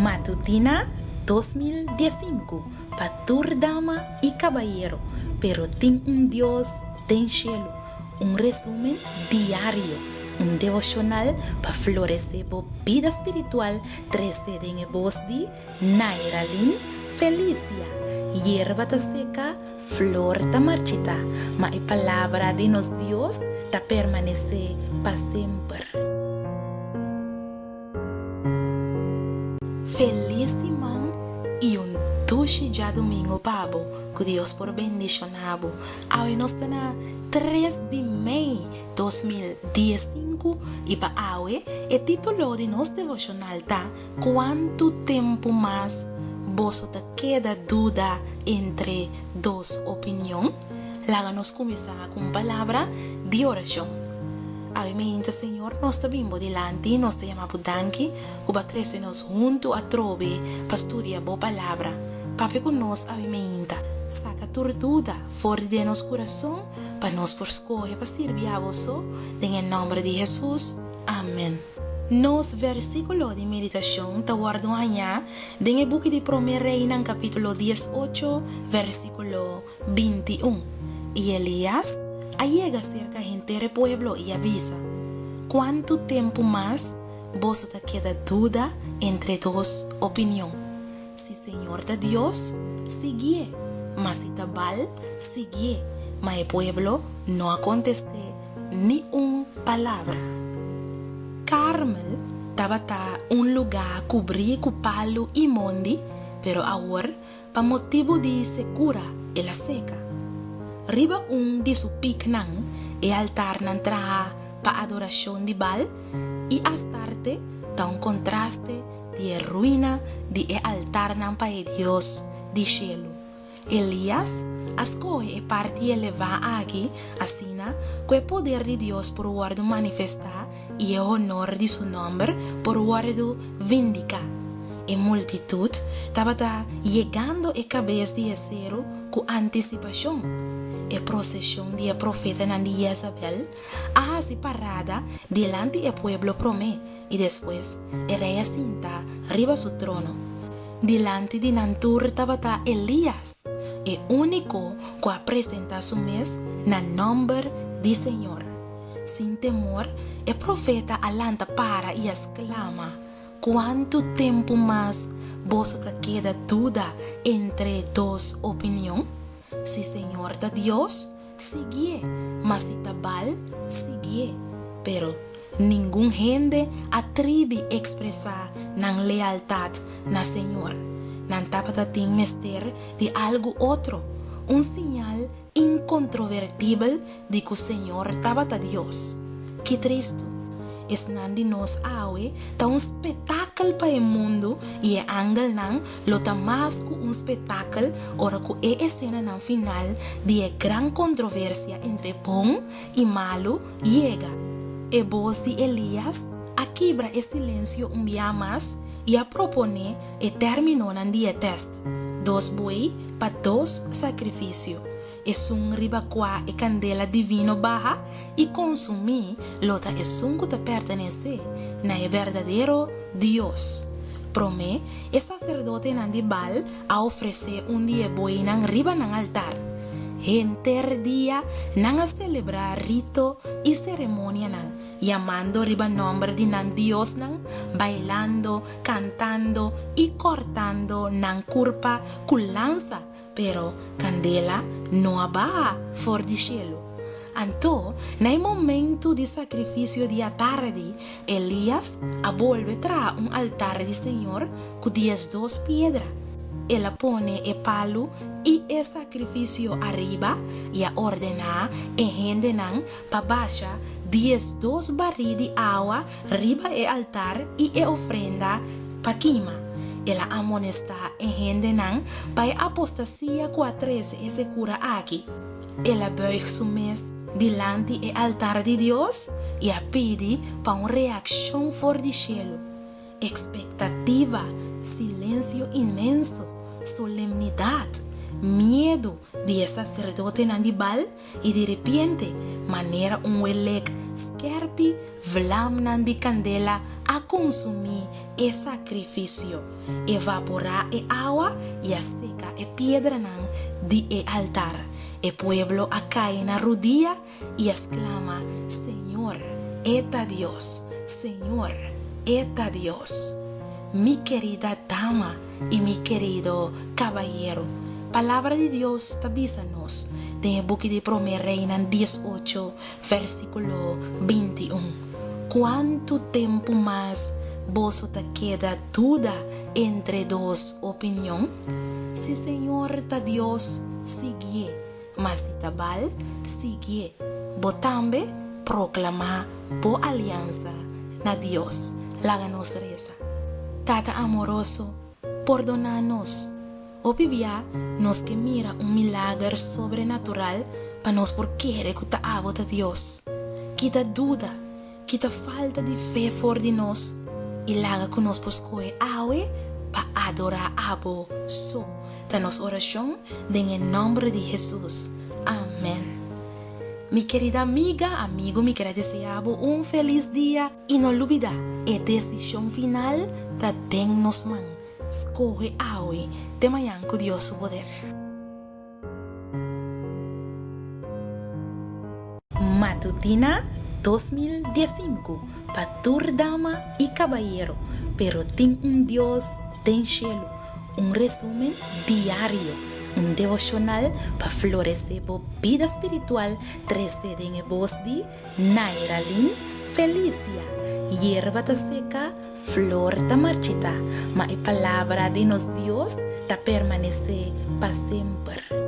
Matutina 2015 pa tur dama i kabayero, pero tin un Dios den shelu. Un resumen diario, un devoshonal pa floresé bo bida spiritual trese den e bos di Nairalyn Felicia. Yerba ta seka, flor ta marchitá, ma e palabra di nos Dios ta permanesé pa semper. Felis siman i un dushi djadumingu pa bo, ku Dios por bendishoná bo. Awe nos ta na tres di mei 2015 i pa awe e título di nos devoshonal ta Kuantu tempu mas boso ta keda duda entre dos opinion? Laga nos kuminsá ku un palabra di orashon. Awe meinta, Señor, nos ta bin bo dilanti, nos ta yama bo danki ku bo a trese nos huntu atrobe pa studia bo palabra. Papia ku nos awe meinta. Saka tur duda for di den nos kurason pa nos por skohe pa sirbi abo so, den e nòmber di Hesus. Amen. Nos versíkulo di meditashon ta wòrdu hañá den e buki di Promé Reinan kapítulo 18, versíkulo 21. I Elías a yega serka henter e pueblo i a bisa, Kuantu tempu mas boso ta keda duda entre dos opinion? Si señor ta Dios, siguié, ma si ta Baal, siguié. Ma e pueblo no a kontest'é ni un palabra. Karmel tabata un lugá kubrí ku palu i mondi, pero awor pa motibu di sekura el a seka. Riba un di su piknan e altarnan traha pa adorashon di Baal i Astarte ta un kontraste di e ruina di e altarnan pa e dios di shelu. Elias a skohe e parti elevá aki asina ku e poder di Dios por wòrdu manifestá i e honor di su nòmber por wòrdu vindiká. E multitut tabata yegando e kabes di e seru ku antisipashon. E proseshon di e profetanan di Jezabel a hasi parada dilanti e pueblo promé i despues e rei a sinta riba su trono. Dilanti di nan tur tabata Elias, e úniko ku a presentá su mes na nòmber di señor. Sin temor, e profeta a lanta para i a sklama, Kuantu tempu mas boso ta keda duda entre dos opinion? Si señor ta Dios, siguié, ma si ta Baal, siguié. Pero ningun hende a tribi ekspresá nan lealtat na señor. Nan tabata tin mester di algu otro, un siñal inkontrovertibel di ku Señor tabata Dios. Ki tristu! Esnan di nos awe ta un spetakel pa e mundu i e angelnan lo ta mas ku un spetakel ora ku e esenanan final di e gran kontroversia entre bon i malu yega. E bos di Elias a kibra e silensio un bia mas i a proponé e términonan di e tèst. Dos buey pa dos sakrifisio, esun riba kua e kandela divino baha i konsumí lo ta esun ku ta pertenesé na e berdadero Dios. Promé, e saserdotenan di Baal a ofresé un di e bueynan riba nan altar. Henter dia nan a selebrá rito i seremonianan, yamando riba nòmber di nan diosnan, bailando, kantando i kòrtando nan kurpa ku lansa, pero kandela no a baha for di shelu. Anto, na e momentu di sakrifisio di atardi, Elias a bolbe traha un altar di señor ku 12 piedra. El a pone e palu i e sakrifisio ariba i a ordená e hendenan pa basha 12 barí di awa riba e altar i e ofrenda pa kima. El a amonestá e hendenan pa e apostasia ku a trese e sekura aki. El a buig su mes dilanti e altar di Dios i a pidi pa un reakshon for di shelu. Ekspektativa, silensio inmenso, solemnidat, miedu di e saserdotenan di Baal i di repente, manera un welek skèrpi, vlamnan di kandela a. konsumí e sakrifisio, evaporá e awa i a seka e piedranan di e altar. E pueblo a kai na rudia i a sklama, Señor, e ta Dios! Señor, e ta Dios! Mi kerida dama i mi kerido kabayero, Palabra di Dios ta bisa nos den e buki di Promé Reinan 18, versíkulo 21, Kuantu tempu mas boso ta keda duda entre dos opinion? Si Señor ta Dios, siguié, ma si ta Baal, siguié. Bo tambe proklamá bo aliansa na Dios. Laga nos resa. Tata amoroso, pordoná nos. Hopi bia nos ke mira un milager sobrenatural pa nos por kere ku ta abo ta Dios. Kita duda, kita falta di fe for di nos i laga ku nos por skohe awe pa adorá abo so. Ta nos orashon den e nòmber di Hesus. Amèn. Mi kerida amiga, amigu, mi kere deseá bo un felis dia i no lubidá, e desishon final ta den nos man. Skohe awe te mañan ku Dios su poder. Matutina 2015 pa tur dama i kabayero, pero tin un Dios den shelu. Un resumen diario, un devoshonal pa floresé bo bida spiritual trese den e bos di Nairalyn Felicia. Yerba ta seka, flor ta marchitá, ma e palabra di nos Dios ta permanesé pa semper.